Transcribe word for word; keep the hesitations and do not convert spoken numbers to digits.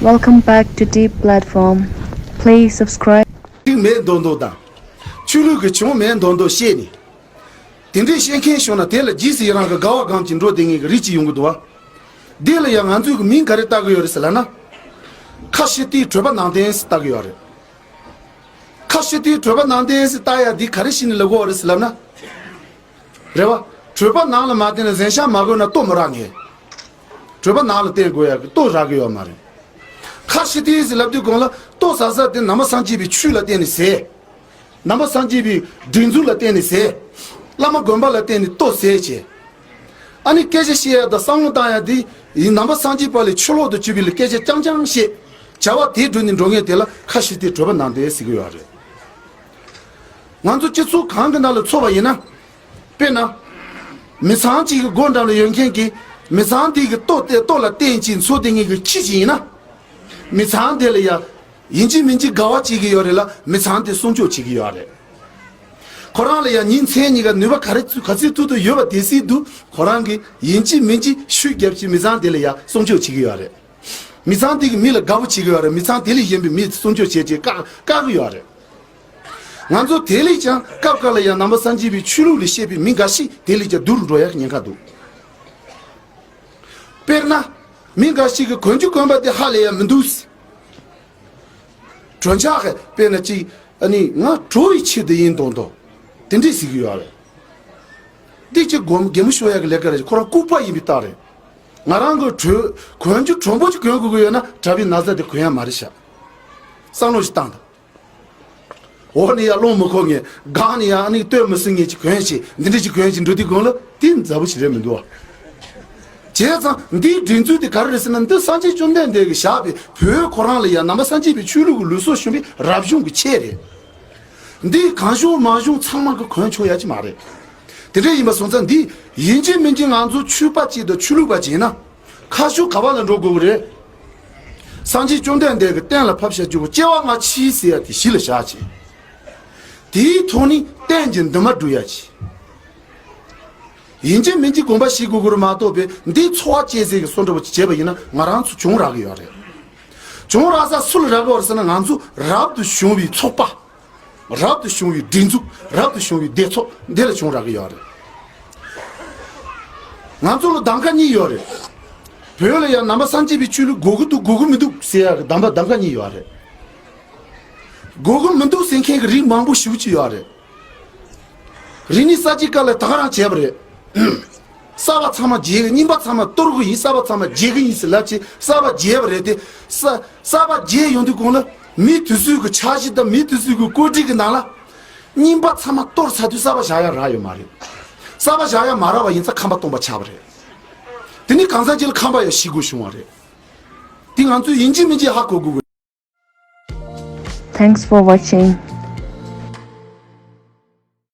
Welcome back to Deep Platform. Please subscribe. གཅིག་མེད་མདོག་མདོག་དང་། ཆོས་ལུགས་ཀྱི་བྱུང་མེད་མདོག་མདོག་བཤད་ནས། དེ་འདྲའི་བཤད་མཁན་བྱུང་ན་དེ་ལ་རྗེས་སུ་ཡི་རང་གི་དགའ་བ་སྒོམ་གྱིན་འགྲོ་བསྡད་མཁན་གྱི་རིགས་གཅིག་ཡོང་གི་འདུག་བ། འདི་ལ་ཡང་ང་ཚོས་ཀྱི་མིང་ག་རེ་བཏགས་ཀྱི་ཡོད་རེད་ཟེར་ལབ་ན། ཁ་ཕྱི་ལྟའི་གྲོད་པ་ནང་བསྟན་ཟེར་བཏགས་ཀྱི་ཡོད་རེད། ཁ་ཕྱི་ལྟའི་གྲོད་པ་ནང་བསྟན་ཟེར་བཏགས་ཡ་འདི་ག་རེ་བྱས་ནས་ལབ་ཀྱི་ཡོད་རེད་ཟེར་ལབ་ན། རེད་བ། གྲོད་པ་ནང་ལ་མ་བསྟན་ན་གཟན་ཤ་མ་གོན་ན་ལྟོ་མི་རག་ངེས། གྲོད་པ་ནང་ལ་བསྟན་དགོས་ཡ་གི་ལྟོ་རག་གི་ཡོད་མ་རེད། ཁ་ཕྱི་ལྟའི་ཟེར་ལབ་དུས་གོང་ལ་ལྟོ་ཟ་ས་དེ་ནང་པ་སངས་རྒྱས་པའི་ཆོས་ལ་བརྟེན་ནས་ཟས། ནང་པ་སངས་རྒྱས་པའི་སྒྲིག་འཛུགས་ལ་བརྟེན་ནས་ཟས། བླ་མ་དགོན་པ་ལ་བརྟེན་ནས་ལྟོ་ཟས་བྱས། ཨ་ནི་སྐད་ཆ་བཤད་ཡ་དང་བསམ་བློ་བཏང་ཡ་དེ་ཡིན་ནང་པ་སངས་རྒྱས་པ་ལས་ཕྱི་ལོག་ཏུ་གྱུར་པའི་ལ་སྐད་ཆ་རྐྱང་རྐྱང་བཤད། བྱ་བ་དེ་བསྒྲུབས་ནས་འགྲོ་མཁན་དེ་ལ་ཁ་ཕྱི་ལྟའི་གྲོད་པ་ནང་བསྟན་ཟེར་གྱི་ཡོད་རེད། ང་ཚོ་སྤྱི་ཚོགས་གང་གི་ནང་ལ་འཚོ་བ་ཡིན་ན། དཔེར་ན། མི་ཚང་གཅིག་གི་སྒོ་འགྲམ་ལ་ཡོད་མཁན་གྱི་མི་ཚང་དེ་གི་ལྟོ་དེ་ལྟོ་ལ་བརྟེན་ཅིང་འཚོ་བསྡད་མཁན་གྱི་ཁྱི་ཞིག་ཡིན་ན། མི་ཚང་དེ་ལ་ཡ། ཡིན་གཅིག་མིན་གཅིག་དགའ་བ་བྱེད་ཀྱི་ཡོད་རེད་ལ་མི་ཚང་དེ་སྲུང་སྐྱོབ་བྱེད་ཀྱི་ཡོད་རེད། ཁོ་རང་ལ་ཡང་ཉིན་མཚན་གཉིས་ཀ་ནུས་པ་ག་རེ་ཚུ་ག་ཚོད་ཐུབ་ཐུབ་ཡོད་པ་དེ་སྲིད་དུ་ཁོ་རང་གིས་ཡིན་གཅིག་མིན་གཅིག་ཤུགས་རྒྱབ་ཀྱིས་མི་ཚང་དེ་ལ་ཡང་སྲུང་སྐྱོབ་བྱེད་ཀྱི་ཡོད་རེད། མི་ཚང་དེ་གི་མི་ལ་དགའ་པོ་བྱེད་ཀྱི་ཡོད་རེད། མི་ཚང་དེ་ལས་གཞན་པའི་མི་སྲུང་སྐྱོབ་བྱེད་ཅེས་བཀག་བཀག་གི་ཡོད་རེད། ང་ཚོ་དེ་ལས་ཀྱང་སྐབས་འགའ་ལ་ཡང་ནང་པ་སངས་རྒྱས་པའི་ཆོས་ལུགས་ལས་བཤད་པའི་མི་འགའ་ཞིག་དེ་ལས་ཀྱང་སྡུག་རུ་འགྲོ་ཡག་གི་ཉེན་ཁ་འདུག་དཔེར་ན། མི་འགའ་ཞིག་གིས་གོན་རྒྱུ་གོན་པ་དེ་ཧ་ལས་ཡ་མི་འདུག་གྲོན་ཆག་གི་དཔེར་ན་ཅིག་ཨ་ནི་ང་གྲོ་ཡི་ཆེད་དུ་ཡིན་མདོག་མདོག་དེ་འདྲས་ཟེར་གི་ཡོད་རེད། འདི་ཅིག་སྒོམ་གད་མོ་ཤོར་ཡ་གི་ལས་ཀ་རེད། ཁོ་རང་ལྐུགས་པ་ཡིན་པའི་རྟགས་རེད། ང་རང་གི་གྲོས་གོན་རྒྱུ་དྲོན་པོ་ཅིག་གོན་དགོས་ཀྱི་ཡོད་ན་གྲྭ་པའི་ན་བཟའ་དེ་གོན་ཡ་མ་རེད་ཤག་བསམ་བློ་ཞིག་བཏང་དང་། འོག་ནས་ཡར་སློང་མི་ཁོག་ངེས། སྒང་ནས་ཡར་ཨ་ནི་སྟོད་མི་སྲིད་ངེས་ཅིག་གོན་ཞིག་འདི་འདྲ་ཅིག་གོན་ཞིག་འགྲོ་དུས་གོང་ལ་དེ་མཛའ་བོ་ཞིག་རེད་མི་འདུག་བ། བྱས་ཙང་འདིའི་སྒྲིག་འཛུགས་དེ་ག་རེ་རེད་ཟེར་ན། འདི་སངས་རྒྱས་བཅོམ་ལྡན་འདས་ཀྱིས་བཞག་པའི་བོད་ཁོ་རང་ལ་ཡང་ནང་པ་སངས་རྒྱས་པའི་ཆོས་ལུགས་ཀྱི་ལུགས་སྲོལ་བྱུང་བའི་རབ་བྱུང་གི་ཆས་རེད། འདི་གང་བྱུང་མང་བྱུང་ཚང་མ་གིས་གོན་ཆོག་ཡ་ཅིག་མ་རེད། དེ་འདྲ་ཡིན་པ་སོང་ཙང་འདི་ཡིན་གཅིག་མིན་གཅིག་ང་ཚོ་ཆོས་པ་ཅིག་དང་ཆོས་ལུགས་པ་ཅིག་ཡིན་ན། ཁ་ཕྱོགས་ག་པ་ལ་འགྲོ་དགོས་ཀྱི་རེད། སངས་རྒྱས་བཅོམ་ལྡན་འདས་ཀྱིས་གཏན་ལ་ཕབ་བཞག་རྒྱུ་སྐྱེ་བ་སྔ་ཕྱི་ཟེར་ཡ་དེ་གཞི་ལ་བཞག་བྱས། དེའི་ཐོག་ནས་གཏན་གྱི་འདུན་མ་སྒྲུབ་ཡ་ཅིག་ཡིན་གཅིག་མིན་གཅིག་དགོངས་པ་བཞེས་དགོས་ཀྱི་རེད་མ་གཏོགས་པའི་འདིའི་འཚོ་བ་སྐྱེལ་ཟེར་གྱི་བཟོ་འདྲ་པོ་ཅིག་བྱས་པ་ཡིན་ན་ང་རང་ཚོ་གྱོང་རག་གི་ཡོད་རེད། གྱོང་རག་ས་སུ་ལ་རག་གི་ཡོད་རེད་ཟེར་ན། ང་ཚོ་རབ་ཏུ་བྱུང་བའི་ཚོགས་པ། རབ་ཏུ་བྱུང་བའི་སྒྲིག་འཛུགས། རབ་ཏུ་བྱུང་བའི་སྡེ་ཚོགས་འདི་ལ་གྱོང་རག་གི་ཡོད་རེད། ང་ཚོ་ལ་གདམ་ག་གཉིས་ཡོད་རེད། བོད་ལ་ཡང་ནང་པ་སངས་རྒྱས་པའི་ཆོས་ལུགས་དགོས་ཀྱི་འདུག་དགོས་ཀྱི་མི་འདུག་ཟེར་ཡག་གི་གདམ་པ་གདམ་ག་གཉིས་ཡོད་རེད། དགོས་ཀྱི་མི་འདུག་ཟེར་མཁན་གྱི་རིགས་མང་པོ་ཞེ་པོ་ཅིག་ཡོད་རེད། རིག་གནས་གསར་བརྗེའི་སྐབས་ལ་ད་ག་རང་བྱས་པ་རེད། གསར་པ་ཚང་མ་བརྗེ་གི། རྙིང་པ་ཚང་མ་གཏོར་གི་ཡིན། གསར་པ་ཚང་མ་བརྗེ་གི་ཡིན་ཟེར་ལབ་བྱས་གསར་པ་བརྗེས་པ་རེད་དེ། གསར་གསར་པ་བརྗེས་ཡོང་དུས་གོང་ལ་མི་དེ་ཚོའི་གི་འཆར་གཞི་དང་མི་དེ་ཚོའི་གི་བཀོད་སྒྲིག་གི་ནང་ལ། རྙིང་པ་ཚང་མ་གཏོར་ཚར་དུས་གསར་པ་བཞག་ཡ་རག་ཡོད་མ་རེད། གསར་པ་བཞག་ཡ་མ་རག་པ་ཡིན་ཙང་ཁམས་པ་སྟོང་པ་ཆགས་པ་རེད། དེ་ནི་གང་ཟག་ཅིག་ལ་ཁམས་པ་ཡང་ཤི་དགོས་བྱུང་བ་རེད། དེ་ང་ཚོས་ཡིན་གཅིག་མིན་གཅིག་ཧ་གོ་དགོས་དགོས། Thanks for watching.